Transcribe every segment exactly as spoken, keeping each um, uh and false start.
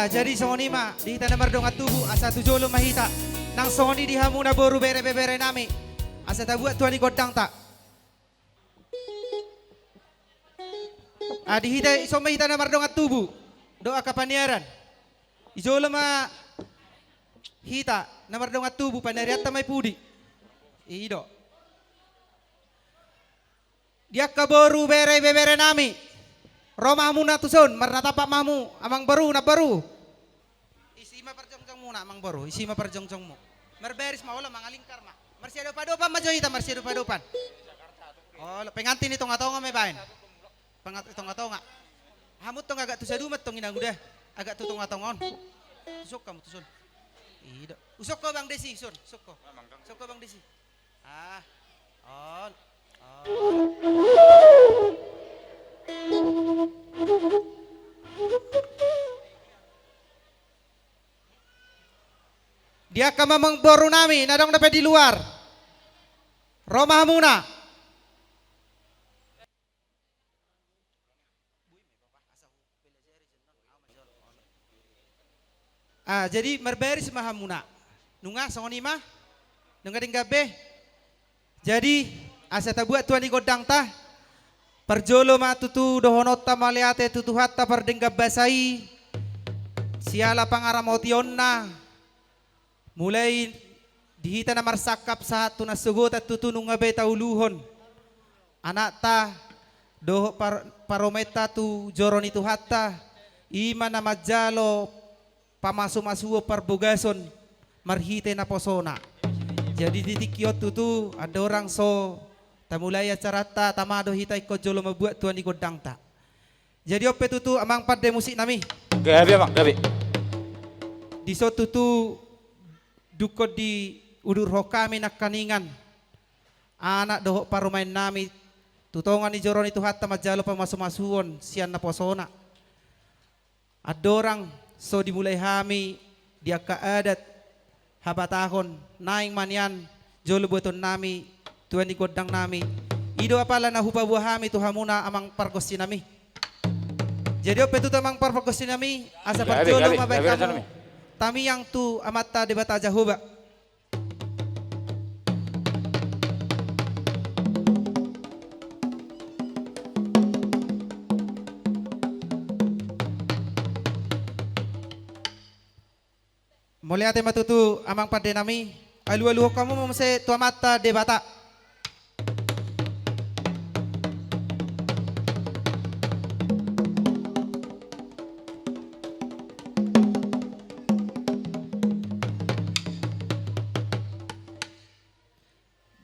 Jadi songon i ma di hita na mardongan tubu, asa tu jolo ma hita. Nang songon i di hamuna boru, bere, bebere nami, asa tabuat tua ni gondangta. Ah, di hita, ison ma hita na mardongan tubu dohot angka paniaran. Di jolo ma hita na mardongan tubu, paniarianta ma i pudi. I do. Di angka boru, bere, bebere nami, ro ma hamuna tuson, marnatampak ma hamu, amang boru, namboru. Isi ma parjongjongmuna, amang boru, isi ma parjongjongmu. Marbaris ma, olo, mangalingkar ma. Marsiadopadopan ma jo hita, marsiadopadopan. Olo, pengantin di tongatonga ma ibaen. Pengantin di tongatonga. Hamu tong agak tu saduma tong, inanguda. Agak tu tongatonga on. Tuson hamu tuson. I do. Uson ho Bang Desi, son, uson ho. Uson ho Bang Desi. Ah, on, on. Di angka amang boru nami na adong dope di luar, ro ma hamuna. Ah, jadi marbaris ma hamuna. Nunga songon i ma? Nunga denggan be? Jadi, asa tabuat tua ni gondangta, parjolo ma tutu dohononta mauliate tu Tuhanta pardenggan basa i, siala pangaramotionna, mulai di hita na marsangkap sahat tu na sogot, tutu nunga be tauluhon anakta dohot par-, parumaenta tu joro ni Tuhanta, i ma na manjalo pamasumasuon parbogason marhite naposona. Jadi di tingki on tutu andorang so tamulai acaranta, tama do hita ingkon jolo mambuat tua ni gondangta. Jadi on pe tutu amang pande musik nami. Gabe, amang, gabe. Dison tutu dungkon diudurhon hami nangkaningan anak dohot parumaen nami tu tonga ni joro ni Tuhanta manjalo pamasumasuon sian naposona. Andorang so dimulai hami di angka adat habatahon, naeng ma nian jolo buaton nami tua ni gondang nami. I do apala na hupaboa hami tu hamuna amang pargonsi nami. Jadi on pe tutu amang pargonsi nami, asa parjolo ma baen hamu tamiang tu Amanta Debata Jahowa. Mauliate ma tutu amang pande nami, alualuhon hamu ma muse tu Amanta Debata.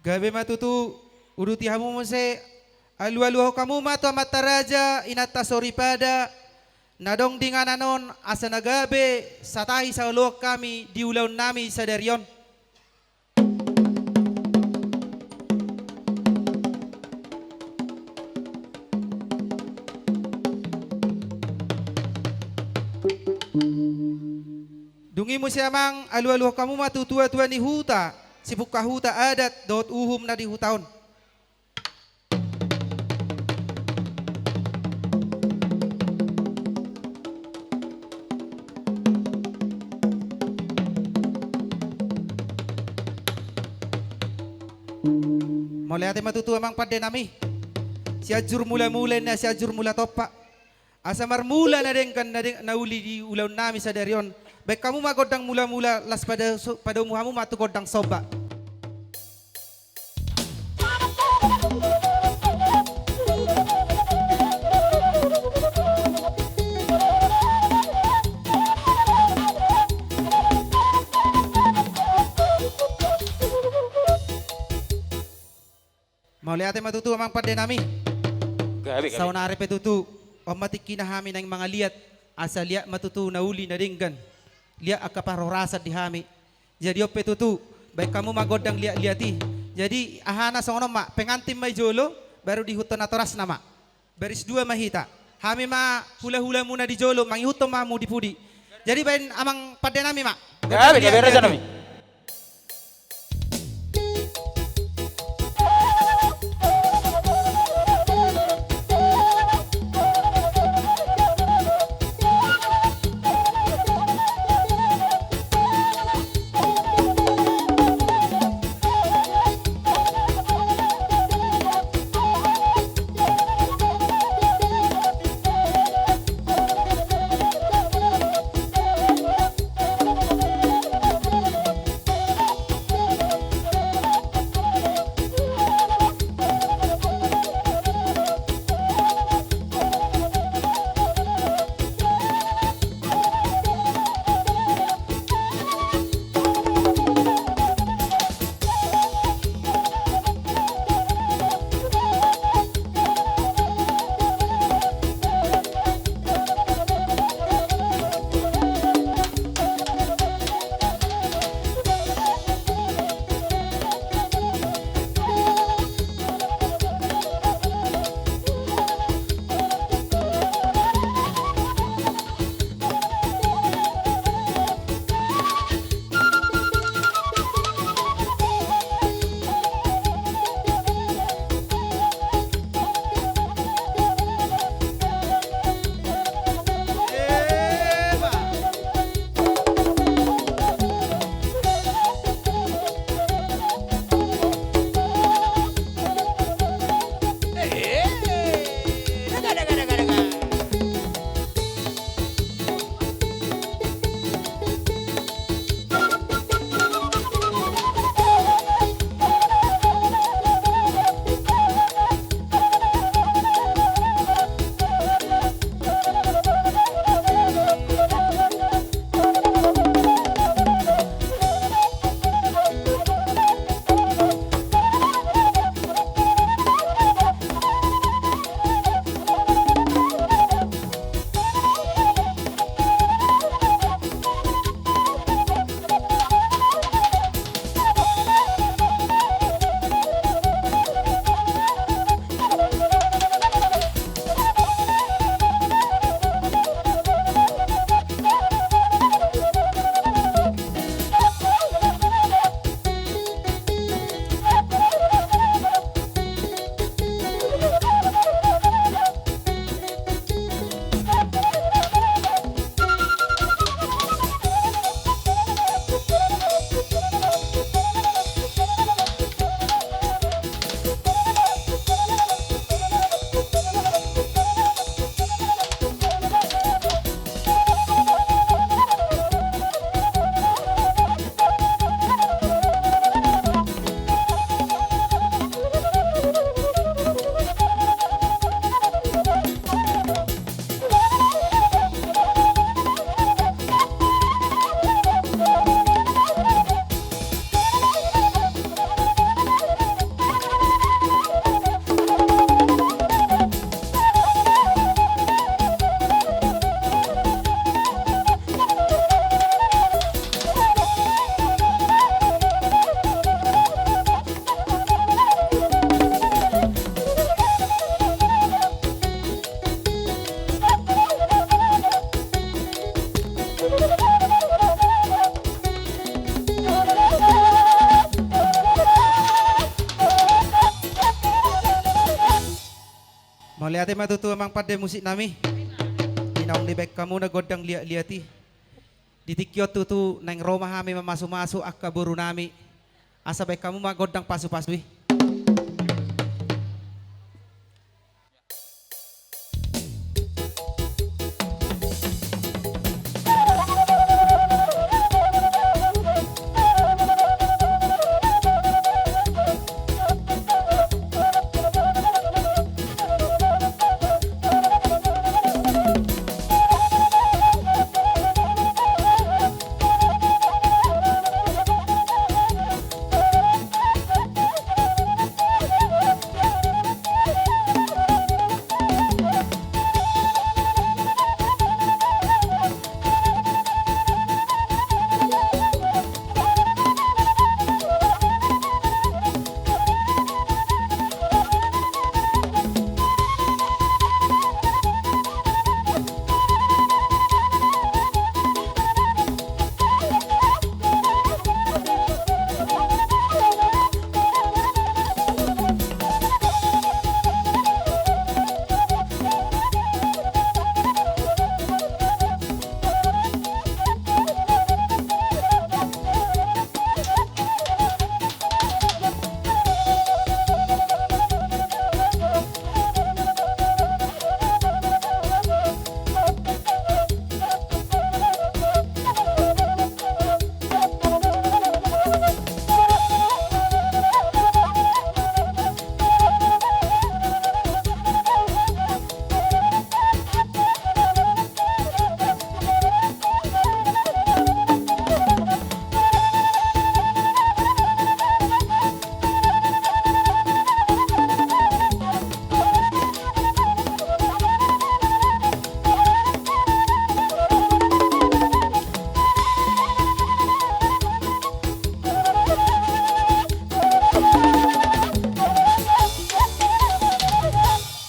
Gabe ma tutu, uduti hamu muse, alualuhon hamu ma tu amanta raja, inanta soripada, na adong di inganan on, asa na gabe satahi saoloan hami di ulaon nami sadari on. Dung i muse amang, alualuhon hamu ma tu tuatua ni huta, sipungka huta adat dohot uhum na di huta on. Mauliate ma tutu amang pande nami. Sianjur mulamula ninna, Sianjur Mulatompa. Asa marmula na denggan na deng-, na uli di ulaon nami sadari on. Baen hamu ma gondang mulamula, laos pada su-, padomu hamu ma tu gondang somba. Mauliate ma tutu amang pande nami. Gabe, gabe. Saonari pe tutu, on ma tingkina hami naeng mangaliat, asa liat ma tutu na uli na denggan. Liat angka parhorasan di hami. Jadi on pe tutu, baen hamu ma gondang liatliat i. Jadi ahana songon on ma, pengantin ma i jolo, baru diihuthon natorasna ma. Baris dua ma hita. Hami ma hulahulamuna di jolo, mangihuthon ma hamu di pudi. Jadi baen amang pande nami ma. Gabe, gabe, raja nami. Mauliate ma tutu amang pande musik nami. Di naung dibaen hamu na gondang liat-liat i. Di tingki on tutu naeng ro ma hami mamasumasu angka boru nami. Asa baen hamu ma gondang pasupasu i.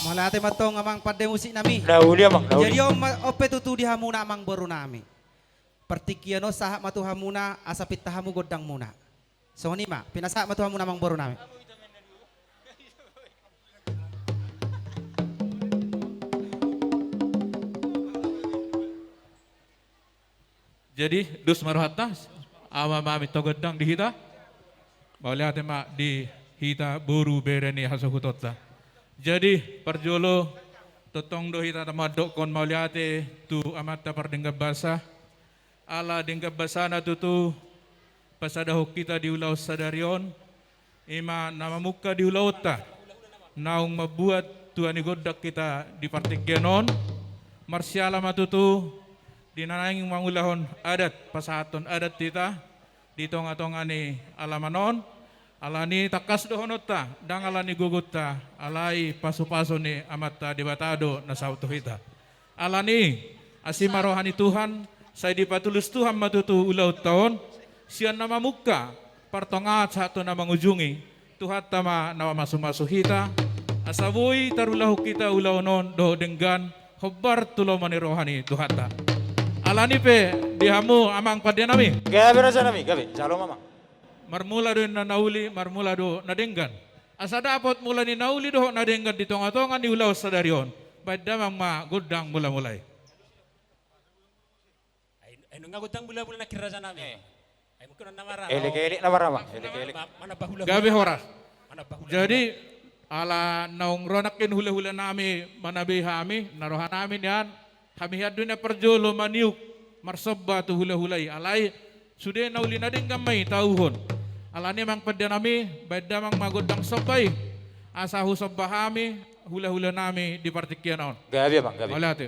Mauliate ma tong amang pande musik nami. Na uli amang, na uli. Jadi on ma, on pe tutu di hamuna amang boru nami. Partingkian on sahat ma tu hamuna asa pinta hamu gondang muna. Songon i ma, pinasahat ma tu hamuna amang boru nami. Jadi, dos ma rohanta, ama ma minta gondang di hita. Mauliate ma di hita boru bere ni hasuhutonta. Jadi, parjolo, tongtong do hita mandokkon mauliate tu Amanta Pardenggan Basa. Ala denggan basana tutu pasadahon hita di ulaon sadari on, i ma na mamungka di ulaonta, naung mambuat tua ni gondang hita di partingkian on, marsiala ma tutu di na naeng mangulahon adat, pasahathon adat hita di tongatonga ni alaman on, alani tangkas dohononta, ndang alani gogonta, alai pasupasu ni Amanta Debata do na saut tu hita. Alani, asi ma roha ni Tuhan, sai dipatulus Tuhan ma tutu ulaonta on, sian na mamungka, partongaan sahat tu na mangujungi, Tuhanta ma na mamasumasu hita, asa boi tarulahon hita ulaon on dohot denggan, hombar tu lomo ni roha ni Tuhanta. Alani pe, di hamu amang pande nami. Gabe raja nami, gabe, jalo ma amang. Marmula do inna na uli, marmula do na denggan. Asa dapot mula ni na uli dohot na denggan di tongatonga ni ulaon sadari on, baen damang ma gondang mulamula i. Ai, ai nunga gondang mulamula nangkin raja nami. Eh. Ai mungkin on na marama. Elekelek na marama, elekelek. Ma-, manambahulahula. Gabe horas. Manambahulahula. Jadi, ala naung ro nangkin hulahula nami manabei hami, na roha nami nian, hami hian do na parjolo maniuk marsomba tu hulahula i, alai sude na uli na denggan ma i tauhon. Alani amang pande nami, baen damang ma gondang somba i, asa husomba hami hulahula nami di partingkian on. Gabe amang, gabe. Mauliate.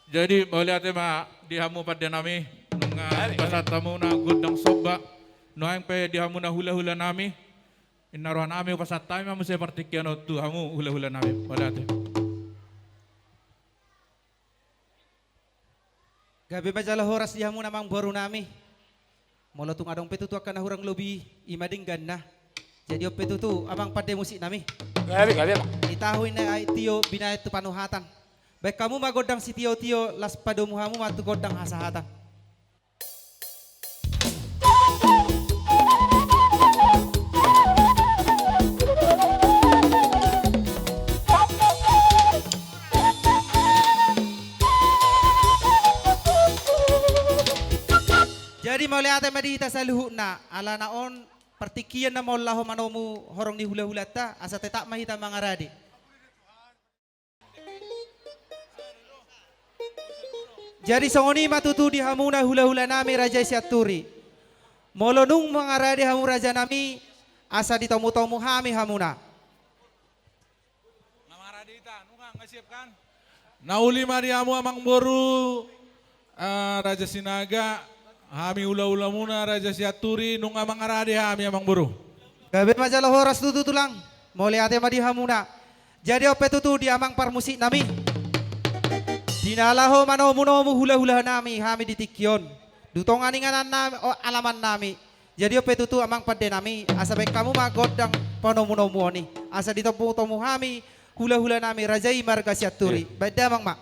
Jadi, mauliate ma di hamu pande nami, nunga pasahat hamuna gondang somba, nuaeng pe di hamuna hula-hula nami, inna roha nami pasahat hami ma muse partingkian on tu hamu hula-hula nami. Mauliate. Gabe ma jala horas di hamuna amangboru nami. Molo tung adong pe tutu angka na hurang lobi, i ma dengganna. Jadi on pe tutu amang pande musik nami. Gabe, gabe ma. Di tahu inna ai tio binahen tu panuhatan. Baen hamu ma gondang sitio-tio, laos padomu hamu ma tu gondang hasahatan. Jadi mauliate ma di hita saluhutna, alana on partingkian nama on laho manomu horong ni hula-hulanta, asa tetap ma hita mangarade. Jadi songon i ma tutu di hamuna hula-hula nami raja i Sianturi. Molo nunga mangarade hamu raja nami, asa ditomu-tomu hami hamuna. Nga mangarade hita, nunga, nga siap kan? Na uli ma di hamu amangboru, eh, Raja Sinaga, hami hula-hulamuna Raja Sianturi, nunga mangarade hami amangboru. Gabe ma jala horas tutu tulang, mauliate ma di hamuna. Jadi on pe tutu di amang parmusik nami. Di na laho manomu-nomu hula-hula nami hami di tingki on. Dung tonga ni inganan nami, o, alaman nami. Jadi on pe tutu amang pande nami, asa baen hamu ma gondang panomu-nomuon i. Asa ditomu-tomu hami hula-hula nami raja i marga Sianturi. Iya. Baen damang ma.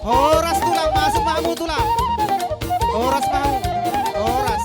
Horas tulang, masuk ma hamu tulang. Horas ma hamu. Horas.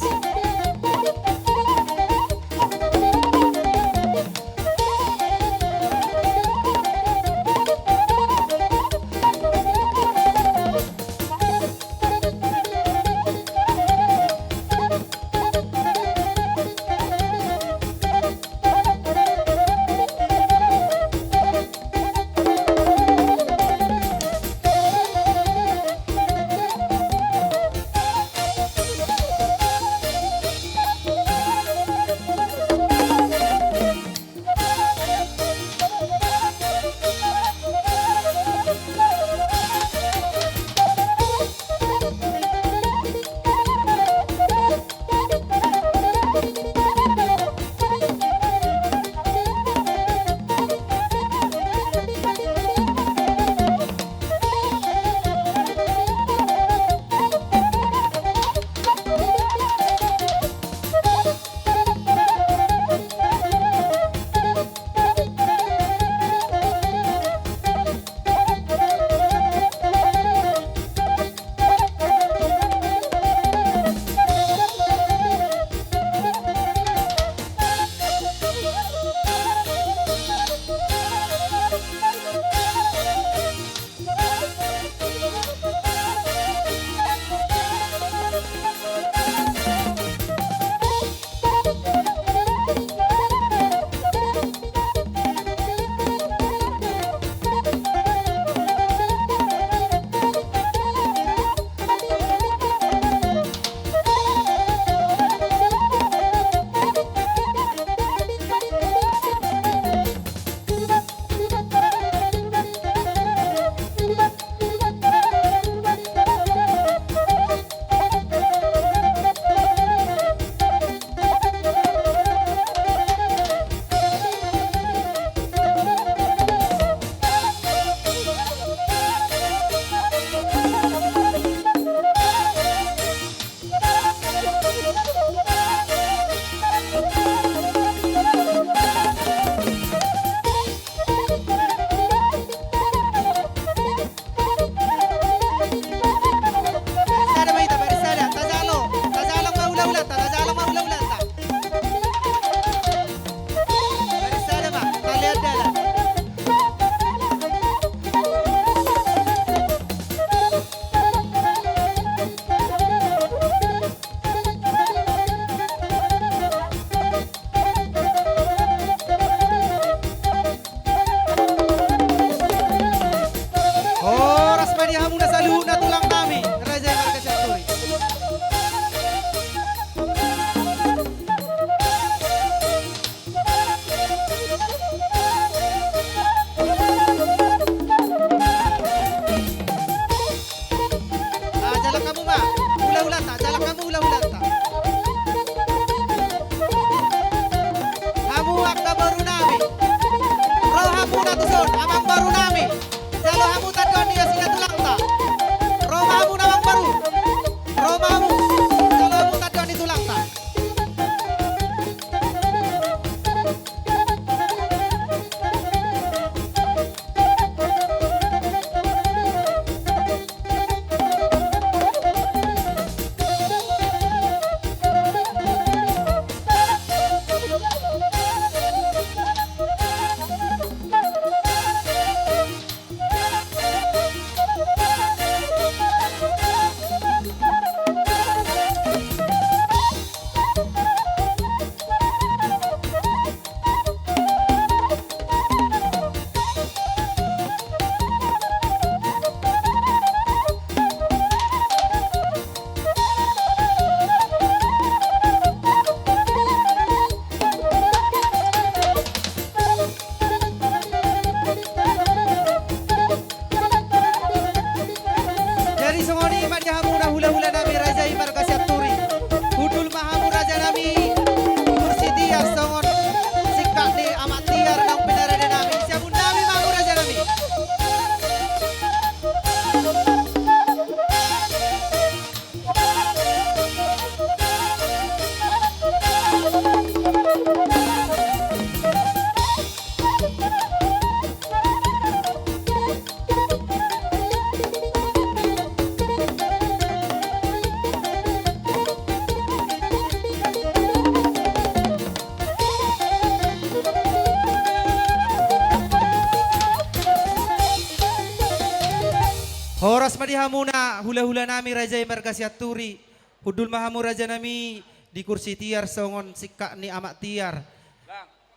Di hamuna hulahula nami raja i marga Sianturi, hundul ma hamu raja nami di kursi tiar songon singkat ni amak tiar.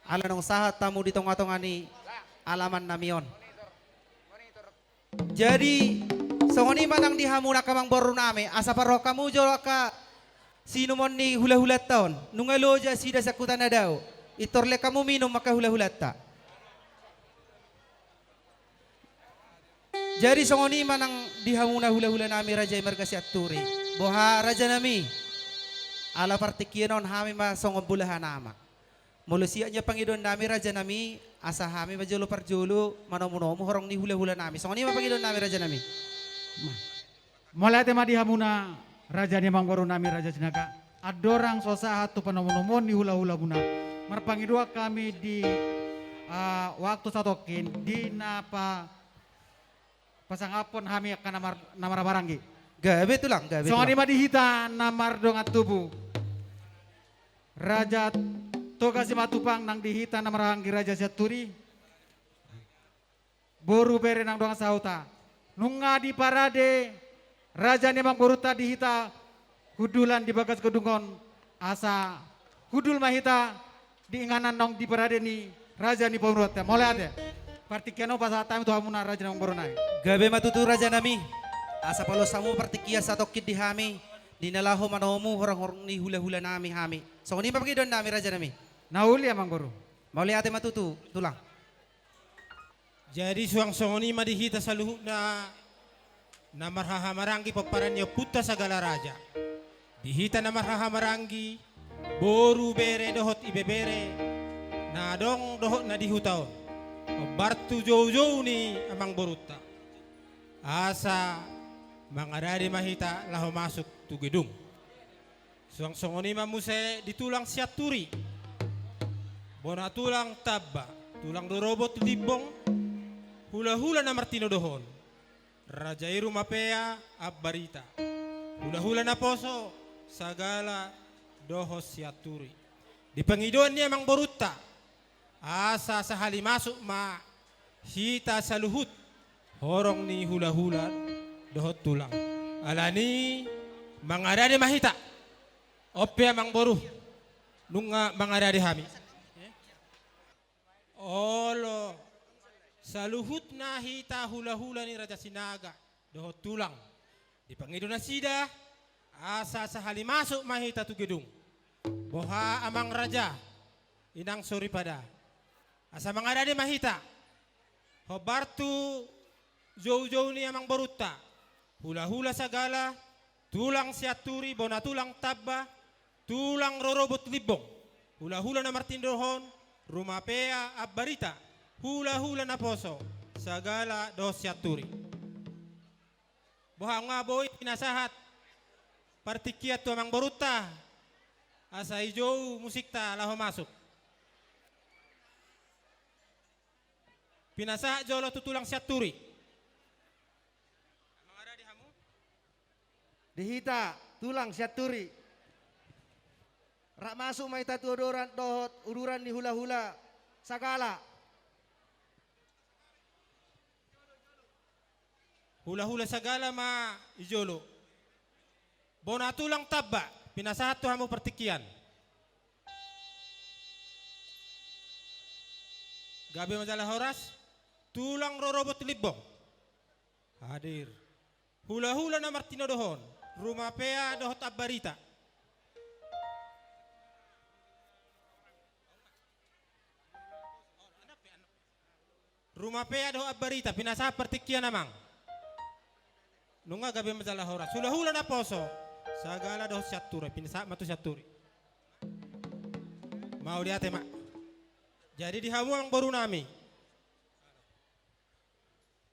Ala naung sahat hamu di tonga-tonga ni alaman nami on. Jadi, songon i ma nang di hamu angka amangboru nami, asa parrohahon hamu jolo angka siinumon ni hulahulanta on. Nunga loja nasida sian huta na dao. Pintor lehon hamu minum angka hulahulanta. Jadi songon i ma nang di hamuna hulahula nami raja i marga Sianturi. Boha raja nami. Ala partingkian on hami ma songon bolahan ama. Molo siap nian pangidoan nami raja nami, asa hami ma jolo parjolo manomu-nomu horong ni hulahula nami. Songon i ma pangidoan nami raja nami. Mauliate ma di hamuna raja ni amangboru nami raja Sinaga. Andorang so sahat tu panomu-nomuon ni hulahula muna, marpangidoan hami di, ah, waktu satongkin di na pa, pasangaphon hami angka na mar-, na marhahamaranggi. Gabe tulang, gabe tulang. Songon i ma di hita na mardongan tubu. Raja Toga Simatupang nang di hita na marhahamaranggi raja Sianturi. Boru bere nang dongan sahuta. Nunga diparade raja ni amangborunta di hita hundulan di bagas gedung on, asa hundul ma hita di inganan naung diparade ni raja ni pamoruonta. Mauliate. Partingkian on pasahat hami tu hamuna raja ni amangboru nami. Gabe ma tutu raja nami. Asa paloas hamu partingkian satongkin di hami, di na laho manomu horong-horong ni hulahula nami hami. Songon i ma pangidoan nami raja nami. Na uli amangboru. Mauliate ma tutu tulang. Jadi suang songon i ma di hita saluhutna na marhahamaranggi pomparan ni ompunta Sagala Raja. Di hita na marhahamaranggi, boru, bere dohot ibebere na adong dohot na di huta on, hombar tu joujou ni amangborunta, asa mangaradei ma hita laho masuk tu gedung. Suang songon i ma muse di tulang Sianturi, bona tulang tamba, tulang rorobot limbong, hulahula na martinodohon, raja i Rumapea Ambarita, hulahula naposo Sagala dohot Sianturi. Di pangidoan ni amangborunta, asa sahali masuk ma hita saluhut horong ni hulahula dohot tulang. Alani mangaradei ma hita. On pe amangboru, nunga mangaradei hami. Olo, saluhutna hita hulahula ni raja Sinaga dohot tulang, dipangido nasida asa sahali masuk ma hita tu gedung. Boha amang raja, inang soripada, asa mangaradei ma hita. Hombar tu joujou ni amangborunta, hulahula Sagala, tulang Sianturi, bona tulang tamba, tulang rorobot limbong, hulahula na martinodohon, Rumapea Ambarita, hulahula naposo Sagala dohot Sianturi. Boha, nunga boi pinasahat partingkian tu amangborunta, asa dijou musikta laho masuk. Pinasahat jolo tu tulang Sianturi. Di hita tulang Sianturi. Rap masuk ma hita tu odoran dohot uduran ni hulahula Sagala. Hulahula Sagala ma di jolo. Bona tulang tamba, pinasahat tu hamu partingkian. Gabe ma jala horas, tulang rorobot limbong. Hadir. Hulahula na martinodohon, Rumapea dohot Ambarita. Rumapea dohot Ambarita, pinasahat partingkian amang. Nunga gabe ma jala horas. Hulahula naposo Sagala dohot Sianturi, pinasahat ma tu Sianturi. Mauliate ma. Jadi di hamu amangboru nami.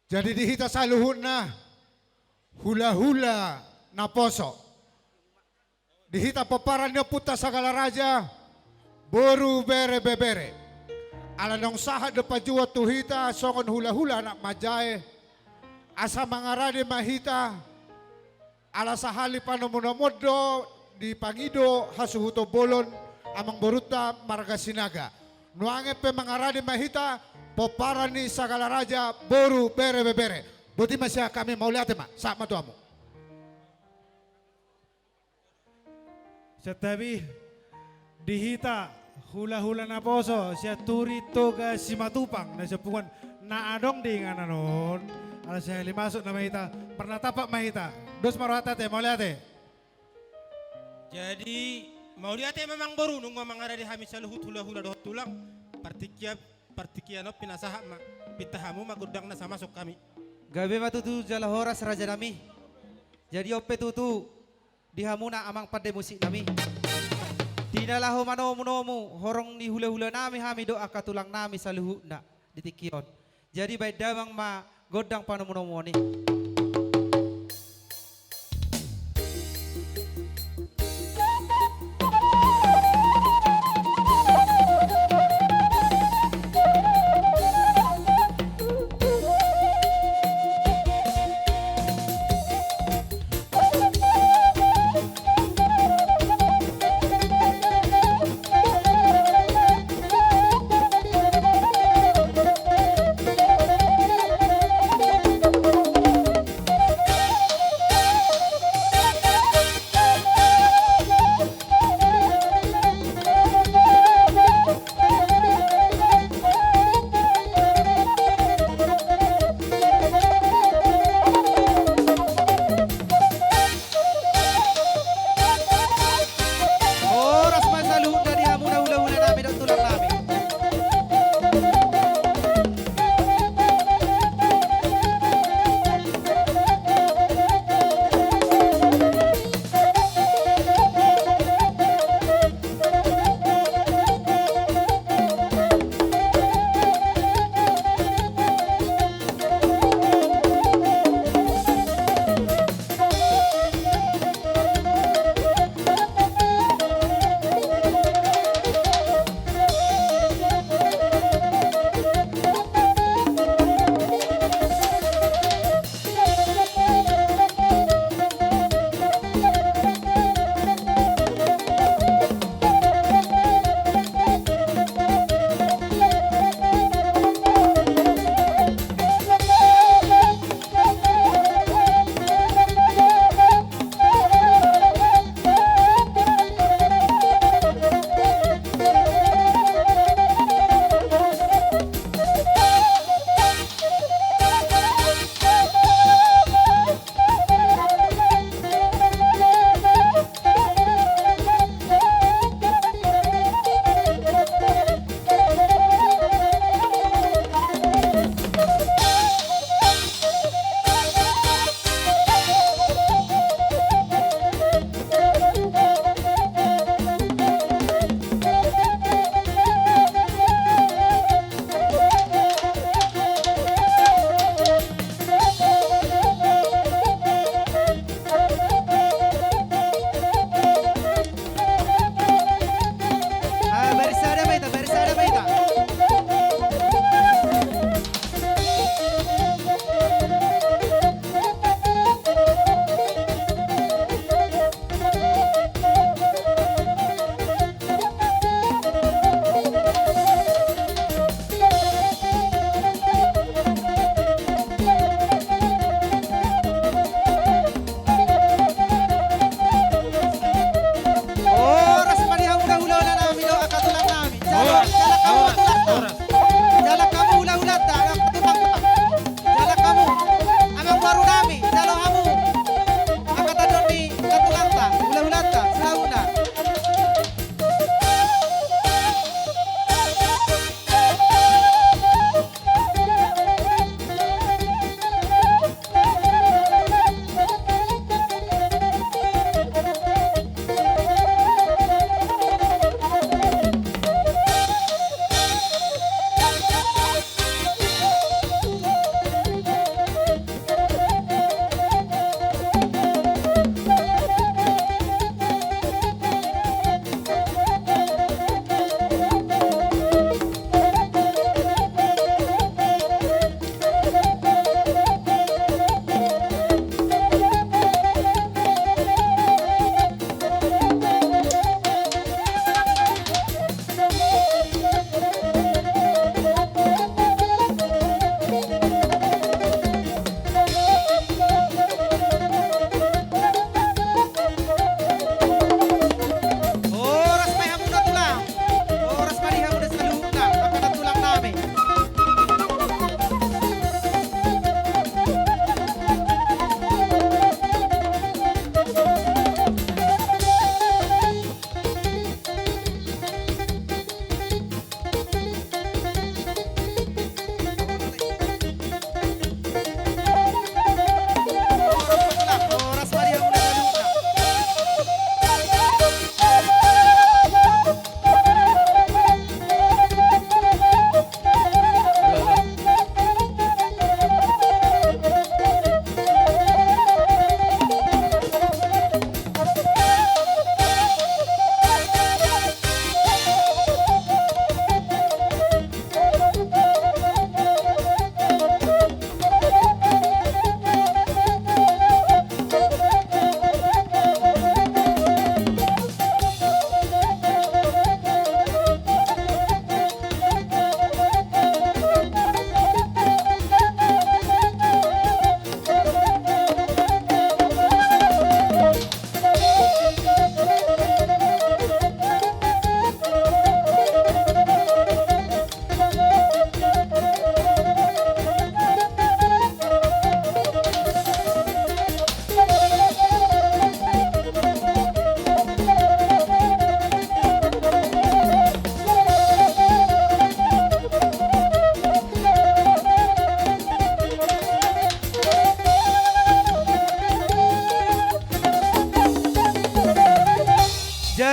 Jadi di hita saluhutna hulahula naposo. Di hita pomparan ni ompunta Sagala Raja, boru, bere, ibebere. Ala naung sahat do panjouon tu hita songon hulahula anak manjae, asa mangaradei ma hita, ala sahali panomunomuon do dipangido hasuhuton bolon amangborunta marga Sinaga. Nuaeng pe mangaradei ma hita pomparan ni Sagala Raja, boru, bere, ibebere. Boti ma sian hami, mauliate ma, sahat ma tu hamu. Santabi, di hita hulahula naposo Sianturi Toga Simatupang na siompungan na adong di inganan on, ala sahali masuk nama hita, marnatampak ma hita. Dos ma rohanta ate, mauliate. Jadi, mauliate ma amangboru, nunga mangarade hami saluhut hulahula dohot tulang. Partingkian, partingkian on pinasahat ma, pinta hamu ma gondang na sai masuk hami. Gabe ma tutu jala horas rajanami. Jadi on pe tutu di hamuna amang pande musiknami, di na laho manomunomu horong ni hulahulanami hami dohot angka tulangnami saluhutna di tingki on. Jadi baen damang ma gondang panomunomuon i.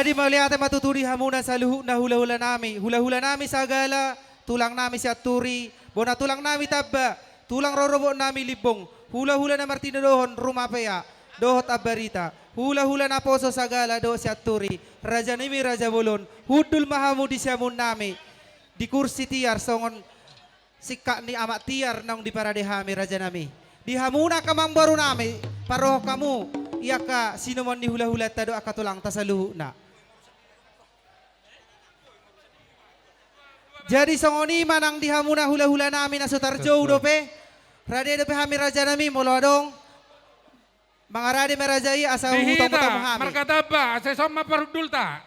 Jadi mauliate ma tutu di hamuna saluhutna hulahulanami, hulahulanami sagala, tulangnami Sianturi, bona tulangnami Tamba, tulang rorobotnami Limbong, hulahula na martinodohon Rumapea dohot Ambarita, hulahula naposo sagala dohot Sianturi, rajanami raja bolon, hundul ma hamu di siamunnami, di kursi tiar songon singkat ni amak tiar naung diparade hami rajanami. Di hamuna angka amangborunami, parohon hamu i angka sinomon ni hulahulanta dohot angka tulangta saluhutna. Jadi songon i ma nang di hamuna hulahulanami na so tarjou dope, rade dope hami rajanami molo adong. Mangarade ma raja i asa hutamu-tamu hami. Marga Tamba, asa ison ma parhundulta.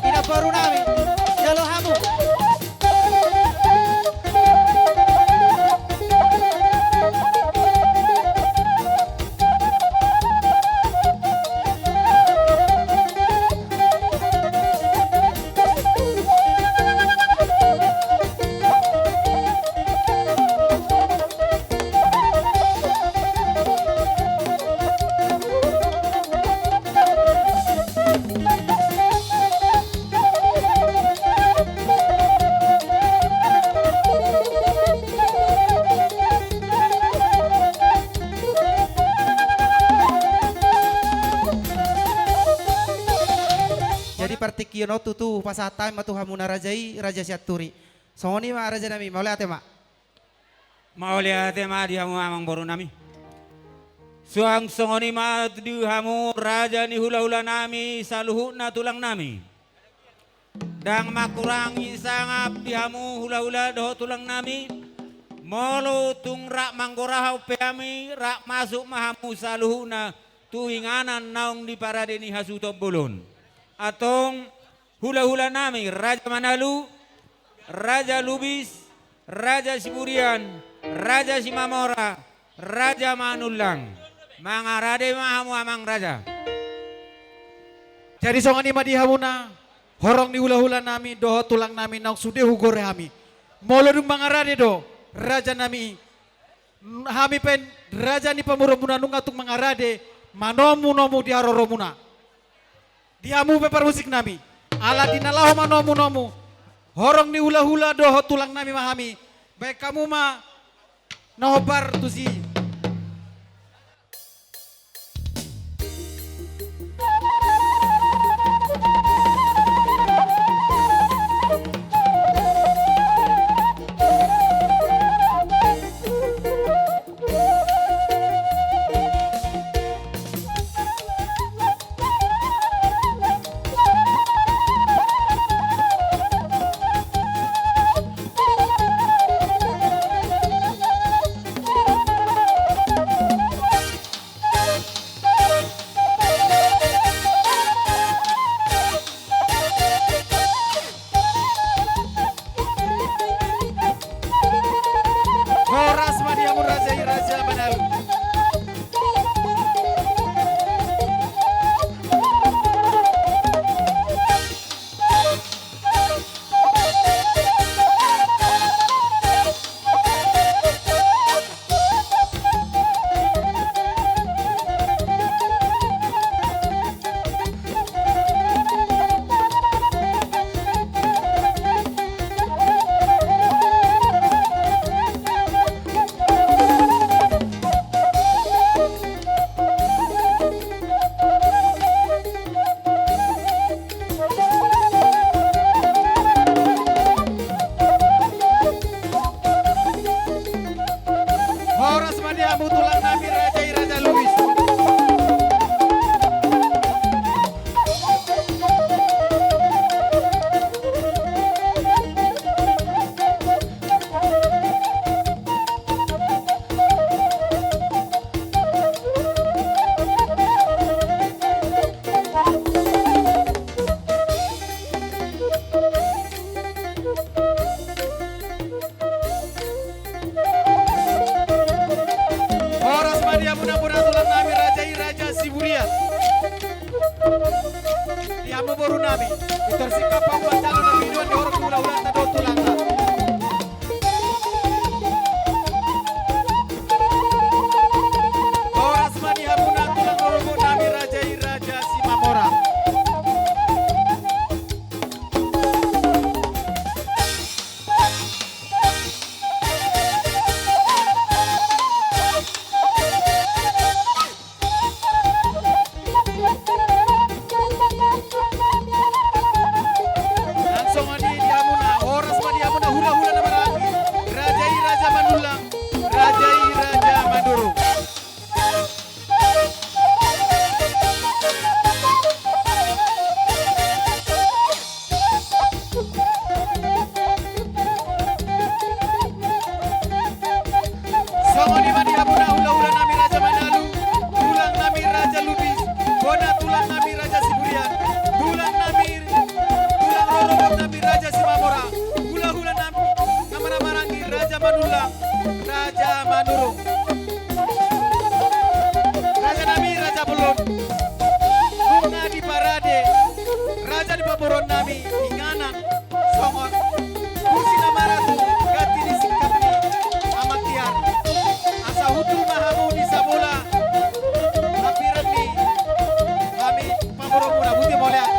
Inang boru nami, jalo hamu. Jadi partingkian on tutu pasahat hami ma tu hamuna raja i, raja Sianturi. Songon i ma raja nami, mauliate ma. Mauliate ma di hamu amang boru nami. Suang songon i ma di hamu raja ni hulahula nami, saluhutna tulang nami. Ndang mangkurangi sangap di hamu hulahula dohot tulang nami. Molo tung rap manggorahon pe hami, rap masuk ma hamu saluhutna tu inganan naung diparade ni hasuhuton bolon. Antong hulahula nami, Raja Manalu, Raja Lubis, Raja Siburian, Raja Simamora, Raja Manullang. Mangarade ma hamu amang raja. Jadi songon i ma di hamuna horong ni hulahula nami dohot tulang nami naung sude hugore hami. Molo dung mangarade do raja nami, hami pe raja ni pamoruonmuna nunga tung mangarade manomu-nomu di haroromuna. Di hamu pe parmusik nami, ala di na laho manomu-nomu horong ni hulahula dohot tulang nami ma hami. Baen hamu ma na hombar tusi. Pintor singkop hamu manjalo na binuan ni horong ni hulahulanta dohot tulangta. Horas ma di hamuna tulang rorobot nami raja i Raja Simamora. Nang songon i di hamuna, horas ma di hamuna hulahula na marhaha i. Raja i Raja Manullang, raja i Raja Manurung. Songon i ma di hamuna hulahula nami Raja Manalu, tulang nami Raja Lubis, bona tulang nami Raja Siburian, tulang nami, tulang rorobot nami Raja Simamora, hulahula nami na marhaha i Raja Manullang, Raja Manurung. Raja nami Raja Bolon. Nunga diparade raja ni pamoruon nami inganan songon kursi na maratu ganti ni singkap ni amang tiar. Asa hundul ma hamu di sabola hapiran ni hami pamoruonmuna. Boti mauliate.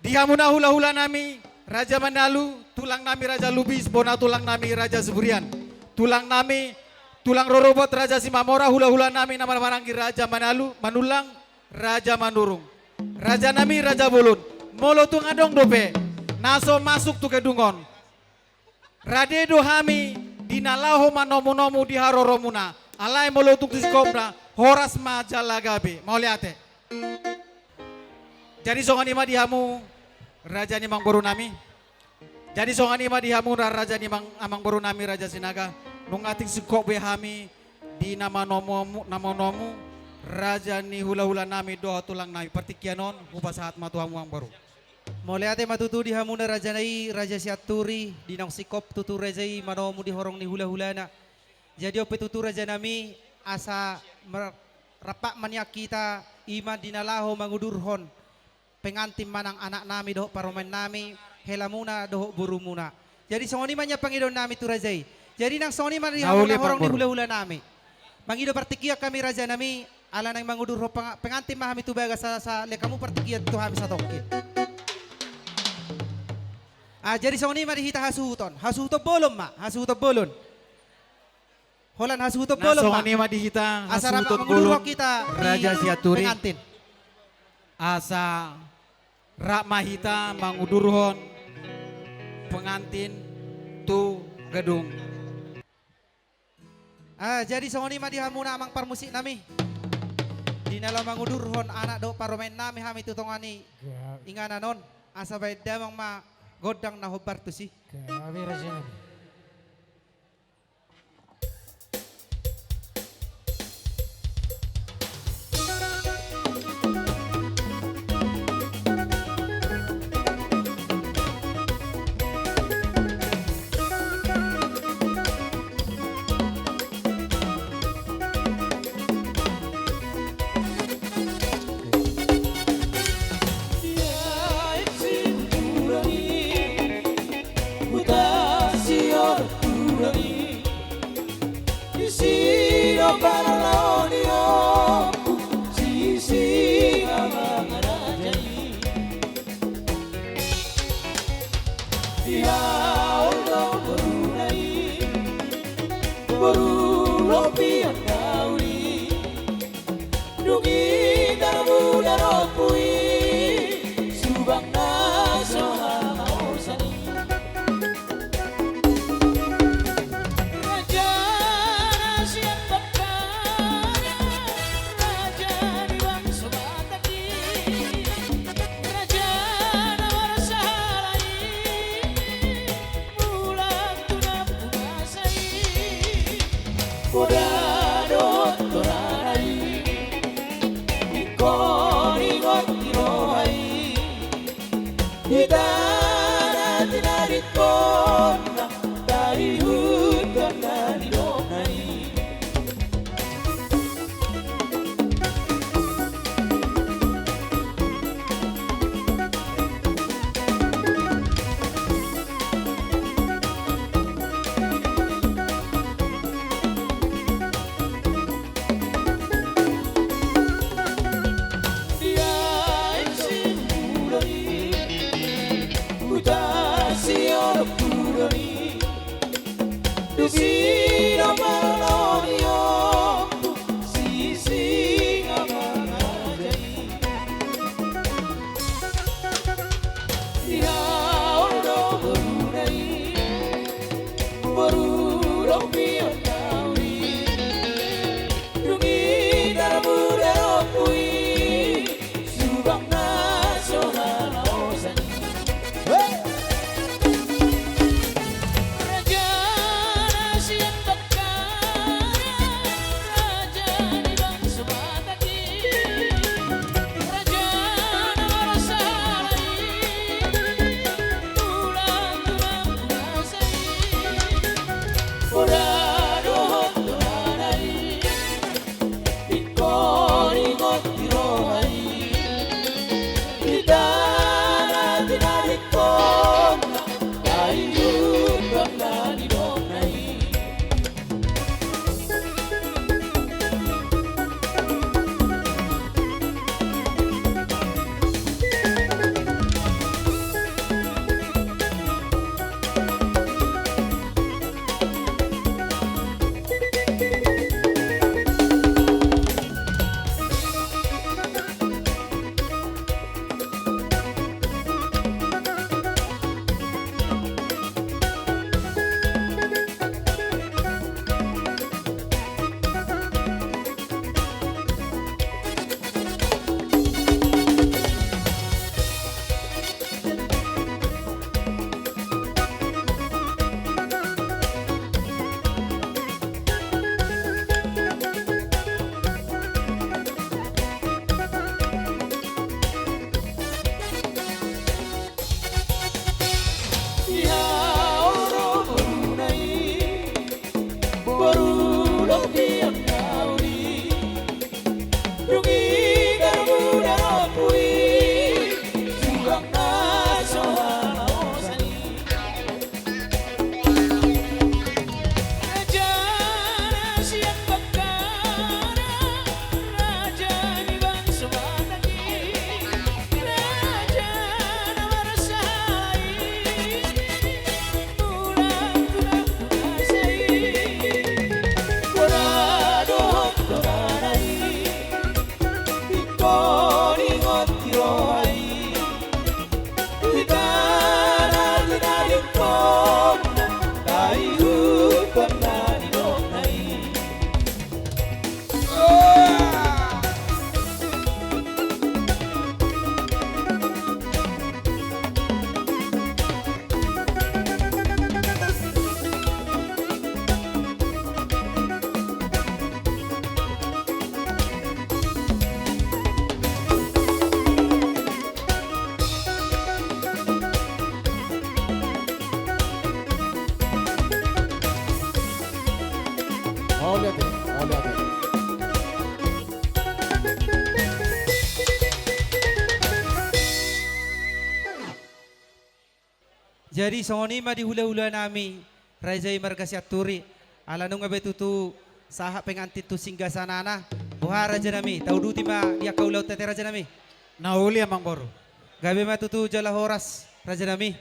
Di hamuna hulahula nami Raja Manalu, tulang nami Raja Lubis, bona tulang nami Raja Siburian, tulang nami, tulang rorobot Raja Simamora, hulahula nami na marhaha i Raja Manalu, Manullang, Raja Manurung, raja nami Raja Bolon. Molo tung adong dope na so masuk tu gedung on, rade do hami di na laho manomunomu di haroromuna. Alai molo tung tu singkopna, horas ma jala gabe. Mauliate. Jadi songon i ma di hamu raja ni amangboru nami. Jadi songon i ma di hamu ra-, raja ni amang-, amangboru nami Raja Sinaga. Nunga tung singkop be hami di na manomunomu, na manomu raja ni hulahula nami dohot tulang nami. Partingkian on hupasahat ma tu hamu amangboru. Mauliate ma tutu di hamuna raja nai, Raja Sianturi, di naung singkop tutu raja i manomu di horong ni hulahulana. Jadi on pe tutu raja nami, asa mer-, rap ma nian hita i ma di na laho mangudurhon pengantin manang anak nami dohot parumaen nami, helamuna dohot borumuna. Jadi songon i ma nian pangidoan nami tu raja i. Jadi nang songon i ma di hamuna horong ni hulahula nami. Mangido partingkian hami raja nami, ala naeng mangudurhon peng-, pengantin ma hami tu bagas, asa lean hamu partingkian tu hami satongkin. Ah, jadi songon i ma di hita hasuhuton. Hasuhuton bolon ma, hasuhuton bolon. Holan hasuhuton bolon ma. Songon i ma di hita hasuhuton bolon, Raja Sianturi. Asa rap ma hita mangudurhon pengantin tu gedung. Ah, jadi songon i ma di hamuna amang parmusik nami. Di na laho mangudurhon anak dohot parumaen nami hami tu tonga ni inganan on, asa bahen damang ma gondang na hombar tusi. Di Singamangaraja i. Di hau do boruna i. Boru do pion nauli. Dung i tarbuda rompu i. Subang na so hanaosan i. Raja na sian Bakkara, raja ni bangso Batak i, raja na marsahala i, tulang tulang kuasa i, poda dohot tondana i. Ingkon ingot di roha i. Hita na tinadingkon na, ai humbang na nidokna i. Di hau do boruna i, boru do pion nauli. Dung i tarbuda rompu i, subang na so hanaosan i. Raja na sian Bakkara, raja ni bangso Batak i, raja na marsahala i, tulang tulang kuasa i, poda dohot tondana i. Ingkon ingot di roha i. Hita na tinadingkon na, ai humbang na nidokna i. Mauliate, mauliate. Jadi songon i ma di hulahula nami, raja i marga Sianturi, ala nunga be tutu sahat pengantin tu singgasanana. Boha raja nami, tauduti ma di angka ulaonta ate raja nami. Na uli amang boru. Gabe ma tutu jala horas raja nami.